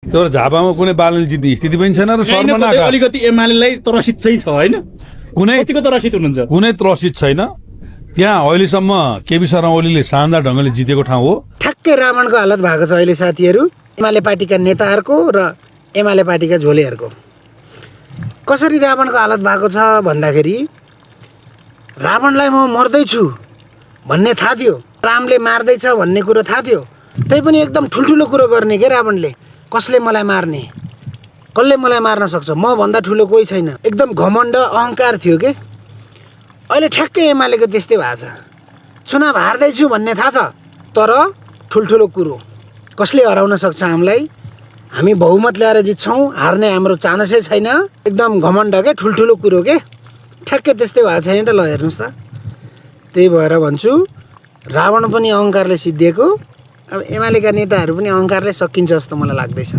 तर झापामा कुनै बालले जित्ने स्थिति पनि छैन र सर्वनाका अलिकति एमालेलाई त्रसित चाहिँ छ होइन कुनै कतिको त्रसित हुनुहुन्छ कुनै त्रसित छैन त्यहाँ अहिलेसम्म केपी शर्मा ओलीले शानदार ढङ्गले जितेको ठाउँ हो। ठ्याक्कै रावणको हालत भएको छ अहिले साथीहरू, एमाले पार्टीका नेताहरूको र एमाले पार्टीका झोलेहरूको। कसरी रावणको हालत भएको छ भन्दाखेरि रावणलाई म मर्दैछु भन्ने थाहा थियो, रामले मार्दैछ भन्ने कुरो थाहा थियो, तै पनि एकदम ठुल्ठुलो कुरो गर्ने के रावणले। कसले मलाई मार्ने, कसले मलाई मार्न सक्छ, म भन्दा ठुलो कोही छैन, एकदम घमण्ड अहङ्कार थियो के। अहिले ठ्याक्कै एमालेको त्यस्तै भएको छ। चुनाव हार्दैछु भन्ने थाहा छ, तर ठुल्ठुलो कुरो कसले हराउन सक्छ हामीलाई, हामी बहुमत ल्याएर जित्छौँ, हार्ने हाम्रो चान्सै छैन, एकदम घमण्ड के, ठुल्ठुलो कुरो के। ठ्याक्कै त्यस्तै भएको छैन त। ल हेर्नुहोस् त, त्यही भएर भन्छु रावण पनि अहङ्कारले सिद्धिएको, अब एमालेका नेताहरू पनि अहङ्कारले सकिन्छ जस्तो मलाई लाग्दैछ।